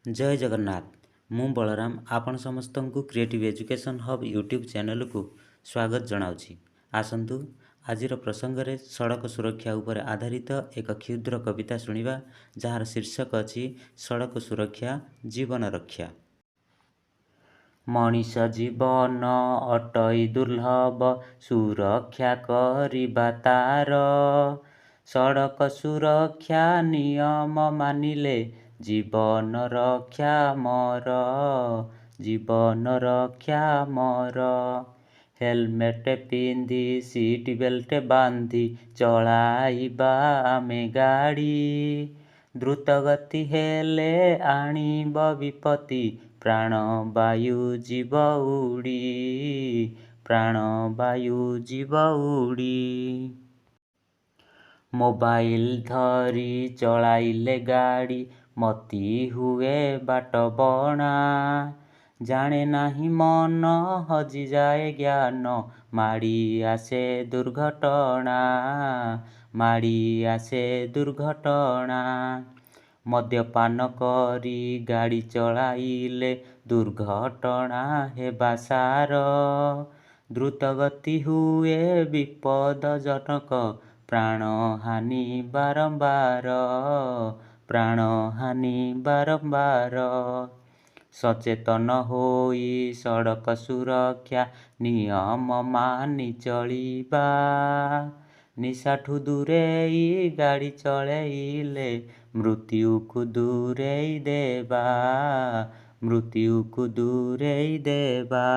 ଜୟ ଜଗନ୍ନାଥ। ମୁଁ ବଳରାମ ଆପଣ ସମସ୍ତଙ୍କୁ କ୍ରିଏଟିଭ୍ ଏଜୁକେସନ୍ ହବ୍ ୟୁଟ୍ୟୁବ୍ ଚ୍ୟାନେଲକୁ ସ୍ୱାଗତ ଜଣାଉଛି। ଆସନ୍ତୁ ଆଜିର ପ୍ରସଙ୍ଗରେ ସଡ଼କ ସୁରକ୍ଷା ଉପରେ ଆଧାରିତ ଏକ କ୍ଷୁଦ୍ର କବିତା ଶୁଣିବା, ଯାହାର ଶୀର୍ଷକ ଅଛି ସଡ଼କ ସୁରକ୍ଷା ଜୀବନ ରକ୍ଷା। ମଣିଷ ଜୀବନ ଅଟଇ ଦୁର୍ଲଭ, ସୁରକ୍ଷା କରିବା ତାର। ସଡ଼କ ସୁରକ୍ଷା ନିୟମ ମାନିଲେ ଜୀବନ ରକ୍ଷା ମୋର, ଜୀବନ ରକ୍ଷା ମୋର। ହେଲମେଟ ପିନ୍ଧି, ସିଟ୍ ବେଲ୍ଟ ବାନ୍ଧି ଚଳାଇବା ଆମେ ଗାଡ଼ି। ଦ୍ରୁତଗତି ହେଲେ ଆଣିବ ବିପତ୍ତି, ପ୍ରାଣବାୟୁ ଯିବ ଉଡ଼ି, ପ୍ରାଣବାୟୁ ଯିବ ଉଡ଼ି। ମୋବାଇଲ ଧରି ଚଳାଇଲେ ଗାଡ଼ି, ମତି ହୁଏ ବାଟବଣା। ଜାଣେ ନାହିଁ ମନ, ହଜିଯାଏ ଜ୍ଞାନ, ମାଡ଼ି ଆସେ ଦୁର୍ଘଟଣା, ମାଡ଼ି ଆସେ ଦୁର୍ଘଟଣା। ମଦ୍ୟପାନ କରି ଗାଡ଼ି ଚଳାଇଲେ ଦୁର୍ଘଟଣା ହେବା ସାର। ଦ୍ରୁତଗତି ହୁଏ ବିପଦଜନକ, ପ୍ରାଣହାନି ବାରମ୍ବାର, ପ୍ରାଣହାନି ବାରମ୍ବାର। ସଚେତନ ହୋଇ ସଡ଼କ ସୁରକ୍ଷା ନିୟମ ମାନି ଚଳିବା। ନିଶାଠୁ ଦୂରେଇ ଗାଡ଼ି ଚଳେଇଲେ ମୃତ୍ୟୁକୁ ଦୂରେଇ ଦେବା, ମୃତ୍ୟୁକୁ ଦୂରେଇ ଦେବା।